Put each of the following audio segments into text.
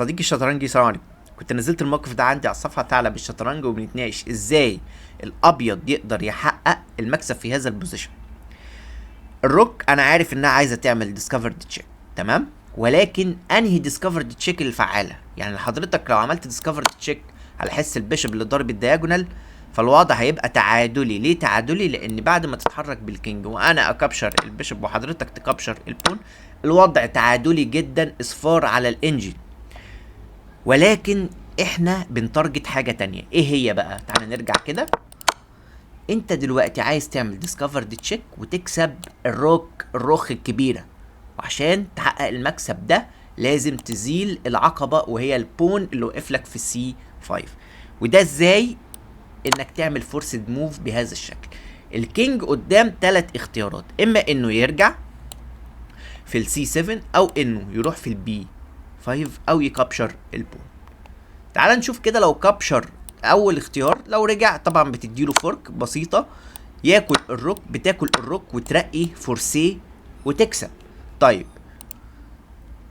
صديقي الشطرنجي، السلام عليكم. كنت نزلت الموقف ده عندي على الصفحة ثعلب الشطرنج، وبنتناقش ازاي الابيض يقدر يحقق المكسب في هذا ال position. ال rook انا عارف انها عايزه تعمل discovered check، تمام، ولكن انهي discovered check الفعاله؟ يعني حضرتك لو عملت discovered check على حس ال bishop اللي ضارب ال diagonal فالوضع هيبقى تعادلي. ليه تعادلي؟ لان بعد ما تتحرك بال king وانا ا capture ال bishop وحضرتك ت capture ال pawn، الوضع تعادلي جدا، اصفار على ال engine. ولكن احنا بن target حاجة تانية، ايه هي بقى؟ تعالى نرجع كده. انت دلوقتي عايز تعمل discovered check وتكسب ال rook، الرخ الكبيرة، وعشان تحقق المكسب ده لازم تزيل العقبة وهي ال pawn اللي وقف لك في ال C 5. وده ازاي؟ انك تعمل forced move بهذا الشكل. ال king قدام ثلاث اختيارات، اما انه يرجع في ال C 7، او انه يروح في ال B 5، او ي capture ال pawn. تعال نشوف كده. لو capture اول اختيار، لو رجع طبعا بتديله fork بسيطه، ياكل ال rook، بتاكل ال rook وترقي forcé وتكسب. طيب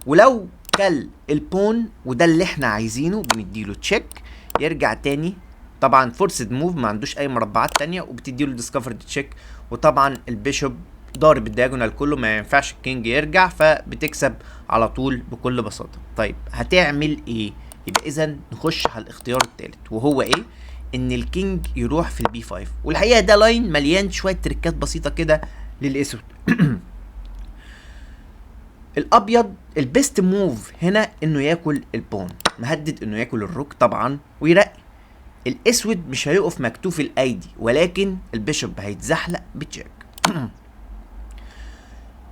ولو كل ال pawn، وده اللي احنا عايزينه، بنديله check، يرجع تاني، طبعا forced move ما عندوش اي مربعات تانية، وبتديله discovered check، وطبعا ال bishop ضارب ال diagonal كله، ما ينفعش ال king يرجع، فبتكسب على طول بكل بساطة. طيب هتعمل ايه؟ يبقى اذا نخش على الاختيار الثالث، وهو ايه؟ ان ال king يروح في ال B 5. والحقيقة ده line مليان شوية تريكات بسيطة كده للاسود. الابيض ال best move هنا انه ياكل ال pawn، مهدد انه ياكل ال rook طبعا ويرقي. الاسود مش هيقف مكتوف الايدي، ولكن ال bishop هيتزحلق ب check.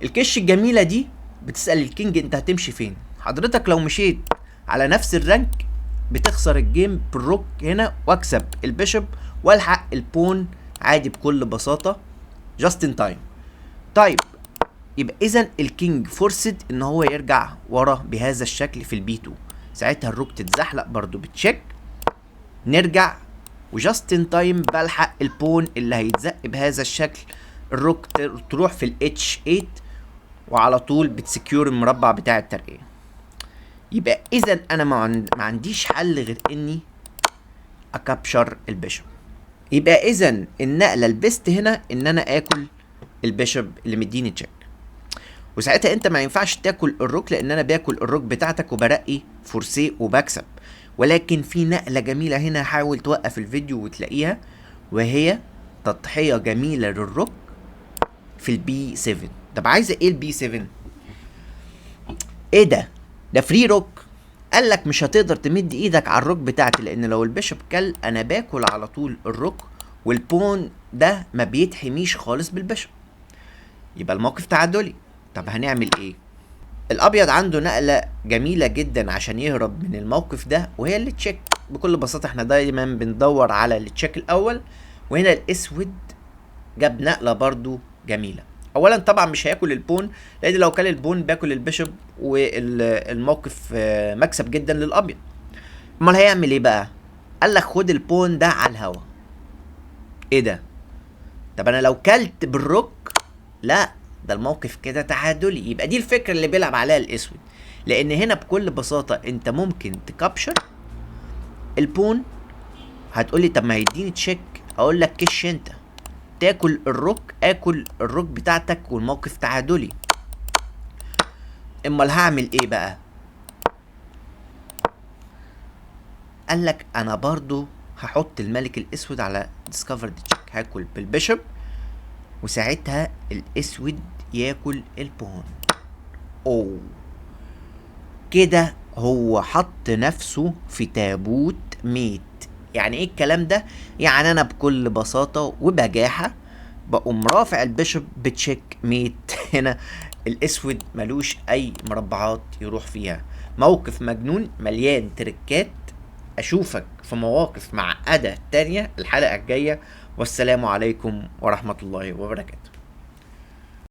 الكش الجميلة دي بتسال ال king انت هتمشي فين؟ حضرتك لو مشيت على نفس ال rank بتخسر ال game بال rook هنا، واكسب ال bishop والحق ال pawn عادي بكل بساطه، just in time. طيب يبقى اذا ال king forced ان هو يرجع ورا بهذا الشكل في ال B 2. ساعتها ال rook تتزحلق برضو ب check، نرجع و just in time بلحق ال pawn اللي هيتزق بهذا الشكل. ال rook تروح في ال H 8 وعلى طول بت secure المربع بتاع الترقية. يبقى اذا انا ما عنديش حل غير اني ا capture ال bishop. يبقى اذا النقلة ال best هنا ان انا اكل ال bishop اللي مديني check، وساعتها انت ما ينفعش تاكل ال rook لان انا باكل ال rook بتاعتك وبرقي forcé وبكسب. ولكن في نقله جميلة هنا، حاول توقف الفيديو وتلاقيها، وهي تضحية جميلة لل rook في ال B 7. طب عايزه ايه ال B 7؟ ايه ده؟ ده free rook. قال لك مش هتقدر تمد ايدك على ال rook بتاعتي، لان لو ال bishop كل انا باكل على طول ال rook، وال pawn ده ما بيتحميش خالص بال bishop، يبقى الموقف تعادلي. طب هنعمل ايه؟ الابيض عنده نقله جميلة جدا عشان يهرب من الموقف ده، وهي ال check. بكل بساطة احنا دايما بندور على ال check الاول، وهنا الاسود جاب نقله برضو جميله. اولا طبعا مش هياكل ال pawn، لان لو كل ال pawn باكل ال bishop والموقف مكسب جدا للابيض. امال هيعمل ايه بقى؟ قال لك خد ال pawn ده على الهوا. ايه ده؟ طب انا لو كلت بال rook، لا ده الموقف كده تعادلي. يبقى دي الفكرة اللي بيلعب عليها الاسود، لان هنا بكل بساطة انت ممكن ت capture ال pawn. هتقولي طب ما هيديني check، اقول لك كش انت تاكل ال rook، اكل ال rook بتاعتك والموقف تعادلي. امال هعمل ايه بقى؟ قال لك انا برضو هحط الملك الاسود على discovered check، هاكل بال bishop وساعتها الاسود ياكل ال pawn. او كده هو حط نفسه في تابوت mate. يعني ايه الكلام ده؟ يعني انا بكل بساطة وبجاحة بقوم رافع ال bishop ب checkmate. هنا الاسود ملوش اي مربعات يروح فيها. موقف مجنون مليان تريكات. اشوفك في مواقف معقدة تانية الحلقة الجاية، والسلام عليكم ورحمة الله وبركاته.